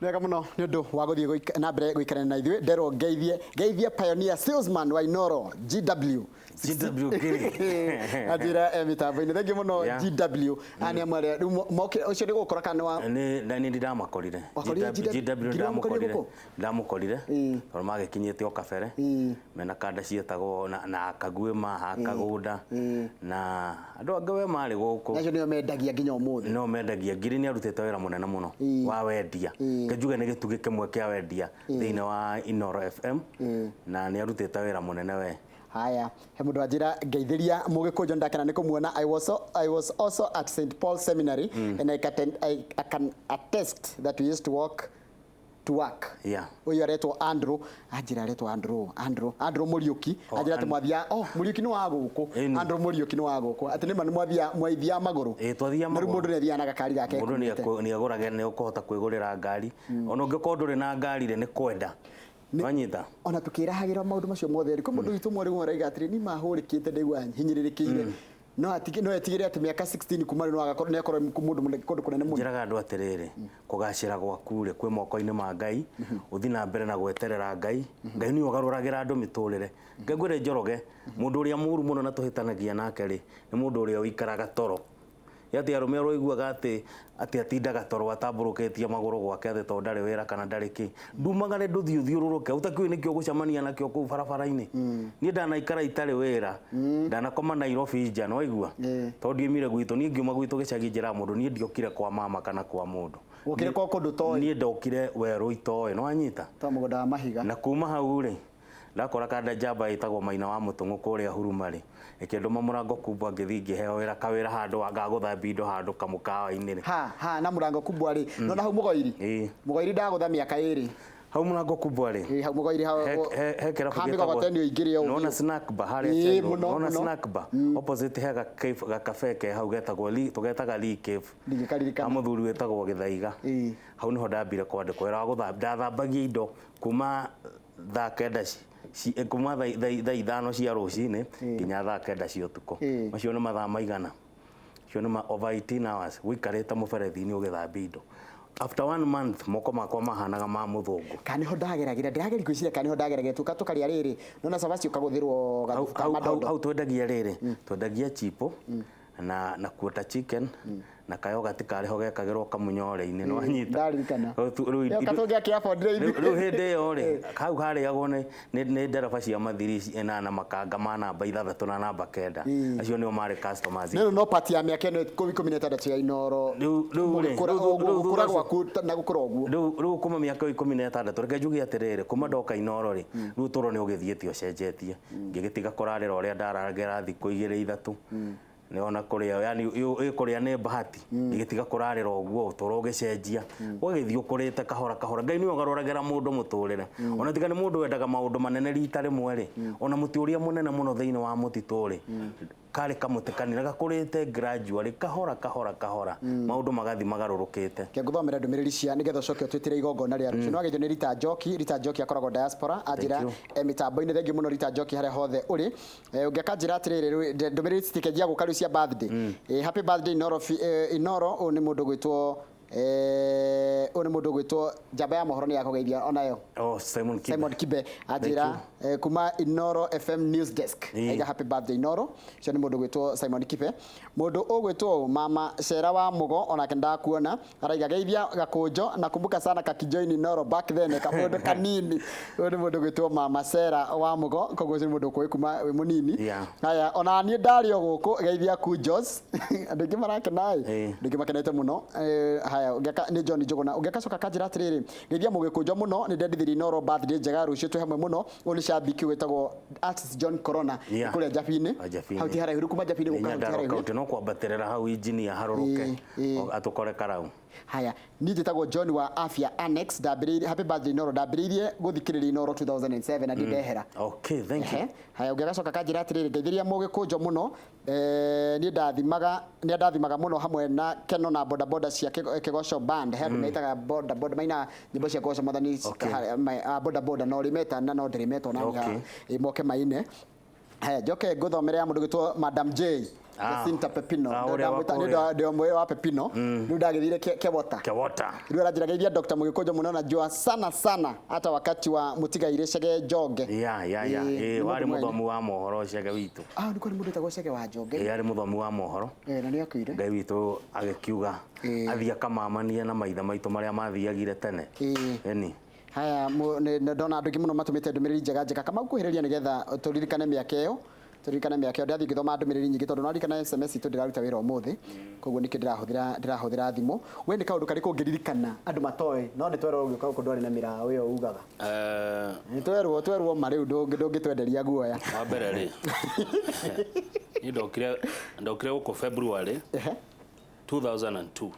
Wega mũno nĩ ũndũ wa gũthiĩ na mbere gũikarania na ithuĩ. Nderwo ngeithie ngeithie pioneer salesman wa Inoro GW. GW Ngiri. Anjĩra e mĩtambo-inĩ. Thengiũ mũno. Yeah. GW aya nĩ amwe arĩa rĩu mokire ũcio nĩ gũkora kana nĩ wa Nĩ nĩ ndamakorire. Wakorire GW? GW. Ngiri wamũkorire Ndamũkorire. gũkũ? Ndamũkorire tondũ magĩkinyĩte o kabere mena kanda ciĩtagwo na Kaguĩma Hakagũnda na andũ angĩ we marĩ gũkũ. Acio nĩo mendagia nginya ũmũthĩ. No mendagia. Ngiri nĩ arutĩte wĩra mũnene mũno wa wendia. Njuge nĩ gĩtugĩ kĩmwe kĩa wendia thĩinĩ wa Inoro FM na nĩ arutĩte wĩra mũnene we. Haya, he mũndũ wanjĩra ngeithĩria mũgĩkũnjo, ndakena nĩ kũmuona. I was also at St Paul Seminary and I can attest that we used to walk to work. Ũyũ aretwo Andrew, anjĩra aretwo Andrew Mũriũki. Oh, anjĩra atĩ mwathia, oh, Mũriũki nĩ wa gũkũ. Ĩni. Andrew Mũriũki nĩ wa gũkũ, atĩ nĩma nĩ mwathia mwaithia magũrũ. Ĩĩ, twathiaga Na rĩu magũrũ. Mũndũ nĩ athiaga na gakari gake Mũndũ ekuĩte. nĩ agũrage, nĩ ũkũhota kwĩgũrĩra ngari ona ũngĩkorwo ndũrĩ na ngari rĩ, nĩ kwenda wanyita. Ona tukĩrahagĩra maũndũ macio mothe rĩ, kwĩ mũndũ witũ ũmwe rĩu araiga atĩrĩ, ni mahũrĩkĩte, ndaigua hinyĩrĩrĩkĩire, no atige no etigĩre atĩ mĩaka 16 kuma rĩu no agakorwo nĩ akorwo mũndũ mũnene kũndũ kũnene mũno. Njĩraga andũ atĩrĩrĩ, kũgacĩra gwaku rĩ kwĩ moko-inĩ ma Ngai. Ũthi na mbere na gweterera Ngai. Ngai nĩwe ũgarũragĩra andũ mĩtũrĩre. Ngwĩre Njoroge, mũndũ ũrĩa mũru mũno na tũhĩtanagia nake rĩ, nĩ mũndũ ũrĩa ũikaraga toro. Atĩ arũme ũroiguaga atĩ atindaga toro atambũrũkĩtie magũrũ gwake atĩ tondũ ndarĩ wĩra kana ndarĩ kĩ. Ndumagare, ndũthiĩ ũthiũrũrũke, ũtakĩũĩ nĩkĩo ũgũcemania nakĩo kũu barabara-inĩ. Niĩ ndanaikara itarĩ wĩra, ndanakoma Nairobi nja, nĩwaigua? Tondũ ndiumire gwitũ, niĩ ngiuma gwitũ gĩcagi, njĩraga mũndũ niĩ ndiokire kwa mama kana kwa mũndũ. Wokire kwa kũndũ ũtoĩ. Niĩ ndokire werũ itoĩ, nĩwanyita? Ta mũgũnda wa mahiga. Na kuma hau rĩ, ndakora kanda njamba ĩtagwo Maina wa Mũtũng'ũ kũrĩa Huruma rĩ, ĩkĩndũma mũrango kubwa, ngĩthiĩ ngĩheo wĩra kawĩra handũ ga gũthambia indo handũ kamũkawa-inĩ rĩ. Ha ha, na mũrango kubwa rĩ, nona hau Mũgoiri? Ĩĩ. Mũgoiri ndagũtha mĩaka 2. Hau mũrango kubwa rĩ, Ĩĩ, hau Mũgoiri hau. He kĩrabu ha gĩtagwo mĩgogoteni ũingĩre ũguo. Nĩwona snack bar harĩa Ĩĩ, Chairo? mũno, Nĩwona mũno. snack bar opposite, he gakabe ke hau getagwo tũgetaga Lee Cave. Ndingĩkaririkana. Ha mũthuri wĩtagwo Gĩthaiga. Hau nĩho ndambire kwandĩkwo wĩra wa gũthambia. Ndathambagia indo kuma thaa 9 kuma thaa 5 cia rũcinĩ nginya thaa 9 cia ũtukũ. Macio nĩ mathaa maigana? Macio nĩ ma over 18 hours ũikarĩte mũberethi-inĩ ũgĩthambia indo. After one month moko makwa mahanaga ma mũthũngũ. Kana nĩho ndageragĩra, ndĩrageria gwĩciria kana nĩho ndageragĩra tuka tũkarĩa rĩrĩ, nona cabaci ũkagũthĩrwo gathubu ka madondo. Hau twendagia rĩrĩ, twendagia chipo na quarter chicken na kayogati karĩ ho gekagĩrwo kamunyore-inĩ, nĩwanyita? Ndaririkana. Rĩu Ĩyo katũngĩakĩabondire rĩu ithuĩ. Rĩu hĩndĩ ĩyo rĩ, hau harĩagwo nĩ ndereba cia mathiri na makanga ma namba 6 na namba 9. Acio nĩo marĩ customers. Nĩ no part ya mĩaka ĩno 16 ya Inoro. Rĩu rĩ, Gũkũra rĩu gũkũra thutha ũcio- gwaku na gũkũra ũguo. Rĩu kuma mĩaka ĩyo 16, reke njuge atĩrĩrĩ, kuma ndoka Inoro rĩ, rĩu ũtũũro nĩ ũgĩthiĩte ũcenjetie. Ngĩgĩtiga kũrarĩra ũrĩa ndararagĩra thikũ igĩrĩ ithatũ. Nĩwona kũrĩa yani ĩ kũrĩa nĩ bahati. Ngĩgĩtiga kũrarĩra ũguo, ũtũũro ũgĩcenjia, ũgagĩthiĩ ũkũrĩte kahora kahora. Ngai nĩwe ũgarũragĩra mũndũ mũtũrĩre. Ona tiga nĩ mũndũ wendaga maũndũ manene rita rĩmwe rĩ, ona mũtĩ ũrĩa mũnene mũno thĩinĩ wa mũtitũ rĩ, karĩ kamũtĩ kanini gakũrĩte gradually, kahora kahora kahora, maũndũ magathiĩ magarũrũkĩte. Ke ngũthomera ndũmĩrĩri cia nĩgetha ũcoke ũtwĩtĩre igongona rĩa rũciũ. Nĩwagĩrio nĩ Rita Njoki. Rita Njoki akoragwo diaspora, anjĩra you. E mĩtambo-inĩ. Thengiũ mũno Rita Njoki harĩa hothe ũrĩ. Ũngĩ akanjĩra atĩrĩrĩ, rĩu ndũmĩrĩri citikĩnjia gũka rĩu cia birthday. Happy birthday Inoro, Inoro. Ũyũ nĩ mũndũ gwĩtwo ũyũ nĩ mũndũ gwĩtwo njamba ya mohoro, nĩ yakũgeithia onayo. Oh, Simon Kibe. Simon Kibe anjĩra kuma Inoro FM News Desk. Aiga happy birthday Inoro. Ũcio nĩ mũndũ gwĩtwo Simon Kibe. Mũndũ ũgwĩtwo ũũ, mama Cera wa Mũgo, onake ndakuona, araiga geithia Gakũnjo, nakumbuka sana kakijoin Inoro back then kamũndũ kanini. Ũyũ nĩ mũndũ gwĩtwo mama Cera wa Mũgo, koguo ũcio nĩ mũndũ ũkũĩ kuma wĩ mũnini. Haya, ona niĩ ndarĩ o gũkũ, geithia Kujos. Andũ aingĩ marakena ĩ. Andũ aingĩ makenete mũno. Haya, nĩ John Njũgũna. Ũngĩ akacoka akanjĩra atĩrĩrĩ, geithia mũgĩkũnjo mũno, nĩ ndendithirie Inoro birthday njega, rũciũ twĩ hamwe mũno. Ũyũ nĩ shabiki wĩtagwo artist John Corona. Kũrĩa Njabinĩ. Njabinĩ. Hau ti haraihu, rĩu kuma Njabinĩ Nĩ gũka hau ti Nyandarua haraihu. County, no kwambatĩrĩra hau engineer harũrũke. Atũkore karau. Haya, niĩ njĩtagwo John wa Afya Annex, ndambĩrĩirie, happy birthday Inoro, ndambĩrĩirie gũthikĩrĩria Inoro 2007 na ndindehera. Okay, thank you. Ehe. Haya, ũngĩ agacoka akanjĩra atĩrĩrĩ, ngeithĩria mũgĩkũnjo mũno, niĩ ndathimaga, nĩ ndathimaga mũno hamwe na Keno na bodaboda cia Kĩgoco band. He andũ metaga bodaboda, mainaga nyĩmbo cia kũgoca Mwathani. Bodaboda no rĩmeta na no ndĩrĩmeta ona niĩ haha. Moke maine. Haya, njoke ngũthomere ya mũndũ gwĩtwo Madam J. Jacinta Pepino. Ah, ũrĩa wa kũrĩa. Ndio mwe wa Pepino rĩu ndagĩthire Kewota. Kewota. Rĩu aranjĩra geithia Dr. Mũgĩkũnjũ mũno, najua sana sana hata wakati wa mũtigairĩ Chege Njonge. Ya. Ĩĩ, Ĩĩ, nĩ warĩ mũndũ mwene. mũthomi wa mohoro Chege witũ. Ah, nĩ kwarĩ mũndũ wĩtagwo Chege wa Njonge. Ĩĩ, arĩ mũthomi wa mohoro. Eh, na nĩ akuire. Ngai witũ agĩkiuga athiĩ akamamanie na maithe maitũ marĩa mathiagire tene. Ĩni. Haya, ndona andũ aingĩ mũno matũmĩte ndũmĩrĩri njega njega. Kamau, kuhĩrĩria nĩgetha tũririkane mĩaka ĩyo, tũririkane mĩaka ĩyo. Ndathiĩ ngĩthoma ndũmĩrĩri nyingĩ tondũ nĩwaririkana SMS itũ ndĩraruta wĩra ũmũthĩ, koguo nĩkĩo ndĩrahũthĩra thimũ. We nĩ kaũndũ karĩkũ ũngĩririkana andũ matoĩ no nĩ twerwo ũgĩũka gũkũ ndwarĩ na mĩraũ ĩyo ugaga? Nĩ twerwo ma rĩu ndũngĩtwenderia guoya. Wa mbere rĩ, niĩ ndokire gũkũ February 2002.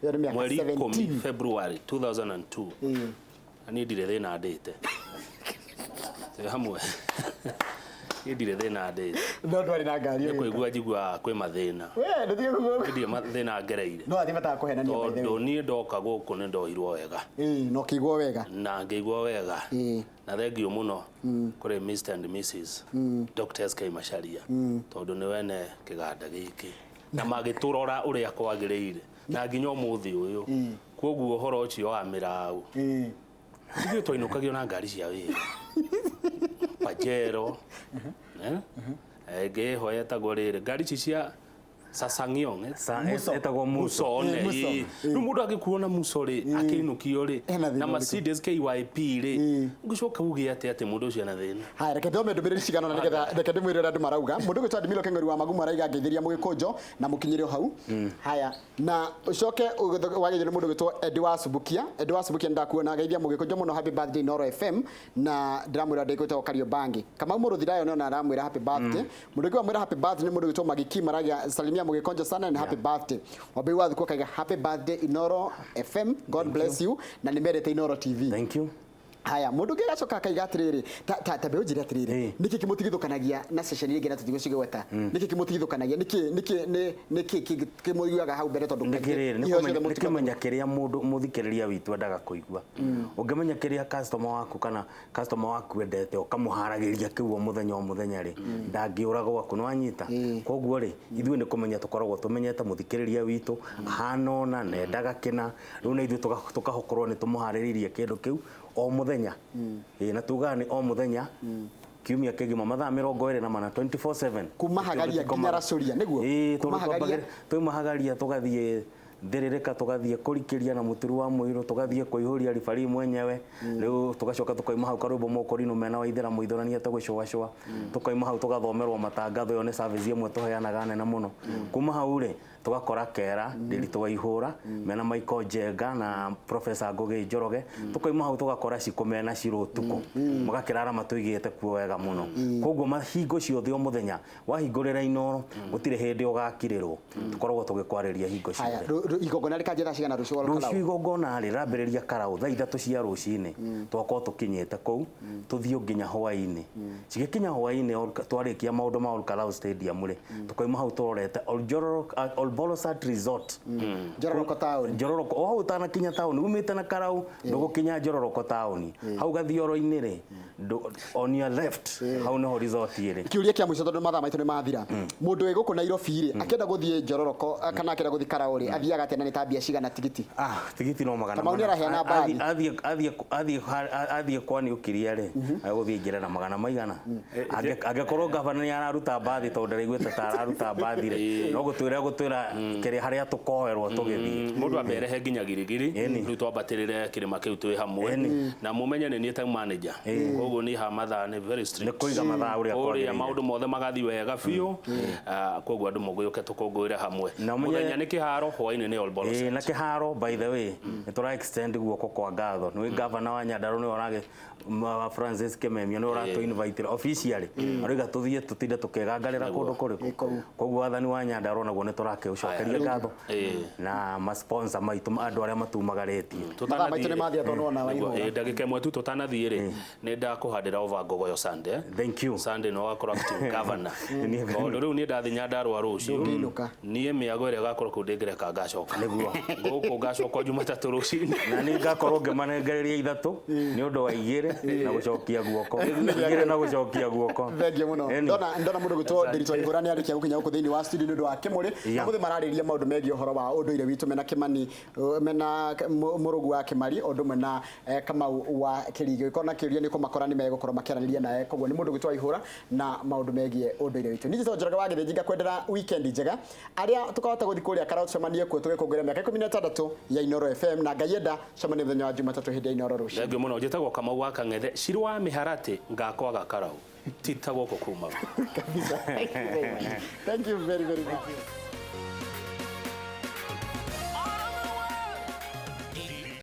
Ĩyo nĩ mĩaka Mweri 10 17. February 2002. Na niĩ ndirĩ thĩna ndĩte. Twĩ hamwe, niĩ ndirĩ thĩna ndĩte. No ndwarĩ na ngari Nĩ ĩyo. kũigua njiguaga kwĩ mathĩna. We ndũtige kuga. Niĩ ndirĩ mathĩna ngereire. No athiĩ matakũhenania, by the way. Tondũ niĩ ndoka gũkũ nĩ ndoirwo wega. Ĩĩ, na ũkĩigua wega. Na ngĩigua wega. Na thengiũ mũno kũrĩ Mr and Mrs Dr. SK Macharia, tondũ nĩ wene kĩganda gĩkĩ na magĩtũrora ũrĩa kwagĩrĩire na nginya ũmũthĩ ũyũ. Koguo ũhoro ũcio wa mĩraũ, ithuĩ twainũkagio na ngari cia wĩra, Pajero, eh? Ĩngĩ ĩho yetagwo rĩrĩ, ngari ici cia Ssangyong, eh? Ĩtagwo Muso. Muso ne. Muso. Ĩĩ. Rĩu mũndũ angĩkuona Muso rĩ, akĩinũkio rĩ, Ena thĩna na ũrĩkũ? Mercedes KYP rĩ, ũngĩcoka uge atĩ mũndũ ũcio ena thĩna? Haya, reke thome ndũmĩrĩri cigana ũna nĩgetha reke ndĩmwĩre ũrĩa andũ marauga. Mũndũ ũgwĩtwo Adimilo Keng'ori wa Magumu araiga ngeithĩria Mũgĩkũnjo na mũkinyĩre o hau. Haya, na ũcoke wageithio nĩ mũndũ ũgwĩtwo Edi wa Subukia. Edi wa Subukia, nĩndakuona, geithia Mũgĩkũnjo mũno, happy birthday Inooro FM, na ndĩramwĩra ndĩgwĩtagwo Kariobangi. Kamau Mũrũthirayo nĩona aramwĩra happy birthday. Mũndũ ũngĩ wamwĩra happy birthday nĩ mũndũ ũgwĩtwo Magiki maragia salimia Mũgĩkũnjo sana and happy birthday. Wambui wa Thuku akaiga happy birthday Inooro FM, God bless you, na nĩ mendete Inooro TV. Thank you. Haya, mũndũ ũngĩ agacoka akaiga atĩrĩrĩ, ta mbeũ njĩre atĩrĩrĩ, nĩkĩ kĩmũtigithũkanagia na ceceni ingĩ na tũtigũcigweta? Nĩkĩ kĩmũtigithũkanagia? Nĩkĩ kĩmũiguaga hau mbere, tondũ nĩ kaingĩ kĩrĩrĩ iheo ciothe nĩ mũtikoragwo- kĩmenya kĩrĩa mũndũ mũthikĩrĩria witũ endaga kũigua. Ũngĩmenya kĩrĩa customer waku kana customer waku endete, ũkamũharagĩria kĩu o mũthenya o mũthenya rĩ, ndangĩũra gwaku, nĩ wanyita? Koguo rĩ, ithuĩ nĩ kũmenya tũkoragwo tũmenyete mũthikĩrĩria witũ ahana ũna na endaga kĩna. Rĩu na ithuĩ tũkahokorwo nĩ tũmũharĩrĩirie kĩndũ kĩu o mũthenya. Ĩĩ, na tugaga nĩ o mũthenya, kiumia kĩgima, mathaa 24, 24/7. Kuma Hagaria nginya Racuria, nĩguo? Ĩĩ. Kuma Tondũ Hagaria? twauma Hagaria tũgathiĩ Thĩrĩrĩka, tũgathiĩ kũrikĩria na mũturu wa mũirũ, tũgathiĩ kũihũria ribari mwenyewe. Rĩu tũgacoka tũkauma hau Karwĩmbo Mũkũrinũ mena Waithĩra mũithũrania tũgĩcũacũa. Tũkauma hau tũgathomerwo matangatho, ĩyo nĩ service ĩmwe tũheanaga nene mũno. Kuma hau rĩ, tũgakora Kera Ndĩritũ wa Ihũra mena Michael Njenga na Professor Ngũgĩ Njoroge. Tũkauma hau tũgakora Cikũ mena Cirũ ũtukũ, magakĩrara matũigĩte kuo wega mũno. Koguo mahingo ciothe o mũthenya wahingũrĩra Inooro, gũtirĩ hĩndĩ ũgakirĩrwo, tũkoragwo tũgĩkwarĩria hingo Haya, ciothe. Igongona rĩkanjia thaa cigana rũciũ? Rũciũ Karau? Igongona rĩ rambĩrĩria Karau thaa 3 cia rũcinĩ, twakorwo tũkinyĩte kũu, tũthiĩ nginya hwaĩ-inĩ. Cigĩkinya hwaĩ-inĩ, twarĩkia maũndũ ma Ol Kalou Stadium rĩ, tũkauma hau tũrorete Olbolosat Resort. Njororoko taũni. Njororoko o hau ũtanakinya taũni, umĩte na Karau ndũgũkinya Njororoko taũni, hau gathioro-inĩ rĩ, on your left, hau nĩho resort ĩrĩ. Kiuria kia mũico, tondũ mathaa maitũ nĩ mathira. Mũndũ wĩ gũkũ Nairobi rĩ, akĩenda gũthiĩ Njororoko kana akĩenda gũthiĩ Karau rĩ, athiaga atĩa na nĩ ta mbia cigana tigiti? Ah, tigiti no magana Kamau nĩ mana. araheana mbathi. Athiĩ kwani ũkiria rĩ, agũthiĩ njĩra na magana maigana. Angĩkorwo gavana nĩ araruta mbathi, tondũ ndĩraiguĩte ta araruta mbathi rĩ, no gũtwĩra kĩrĩa harĩa tũkoerwo tũgĩthiĩ. Mũndũ ambe erehe nginya Girigiri. Rĩu twambatĩrĩre kĩrĩma kĩu twĩ hamwe, na mũmenye nĩ niĩ time manager, koguo niĩ ha mathaa nĩ very strict. Nĩ kũiga mathaa ũrĩa Kũrĩa kwagĩrĩire. Maũndũ mothe magathiĩ wega biũ. Ah, koguo andũ mũgĩũke tũkũngũĩre hamwe. Na ũmenye- Mũthenya nĩ kĩharo, hwaĩ-inĩ nĩ Olbolosat. Ĩĩ, na kĩharo, by the way, nĩ tũra extend guoko kwa ngatho nĩ gavana wa Nyandarua, nĩwe ũragĩ Francis Kimemia, nĩwe ũratũ invite officially, arauga tũthiĩ tũtinde tũkĩgangarĩra kũndũ kũrĩkũ. Kũu. Koguo wathani wa Nyandarua naguo nĩ tũrakĩ Ngĩgũcokeria ngatho na ma-sponsor maitũ, andũ arĩa matumagarĩtie. Mathaa maitũ nĩ mathiĩ tondũ nĩwona Nĩguo, waihũra. Ndagĩka ĩmwe tu tũtanathiĩ rĩ, nĩ ndakũhandĩra over ngogoyo Sunday. Thank you. Sunday no wakorwo acting governor. Niĩ Tondũ rĩu niĩ ndathiĩ Nyandarũa rũciũ. Ndũngĩinũka. Niĩ mĩago ĩrĩa ĩgakorwo kũu ndĩngĩreka ngacoka. Nĩguo. Gũkũ ngacoka Jumatatũ rũcinĩ. Na nĩ ngakorwo ngĩmanengereria ithatũ nĩ ũndũ wa igĩrĩ na gũcokia guoko, igĩrĩ na gũcokia guoko. Thengiũ mũno. Ĩni. Ndona mũndũ gwĩtwo Ndiritu Waihũra nĩ arĩkia gũkinya gũkũ thĩinĩ wa studio nĩ ũndũ wa kĩmũrĩ. Na mũthĩ mararĩria maũndũ megiĩ ũhoro wa ũndũire witũ mena Kĩmani, mena Mũrũgu wa Kĩmari, o ũndũ ũmwe na Kamau wa Kĩrigĩ. Ũngĩkorwo na kĩũria nĩ kũmakora nĩ megũkorwo makĩaranĩria nawe. Koguo nĩ mũndũ gwĩtwo Waihũra na maũndũ megiĩ ũndũire witũ. Niĩ njĩtagwo Njoroge wa Gĩthĩnji, ngakwendera weekend njega. Arĩa tũkahota gũthiĩ kũrĩa Karau tũcemanie kuo tũgĩkũngũĩra mĩaka 16 ya Inooro FM, na Ngai enda cemanie mũthenya wa Jumatatũ hĩndĩ ya Inooro rũcinĩ. Thengiũ mũno. Njĩtagwo Kamau wa Kang'ethe, Cirũ wa Mĩharatĩ, ngakwaga Karau. Ti ta gũkũ kumaga. Kabisa. Thank you very much. Thank you very, very much.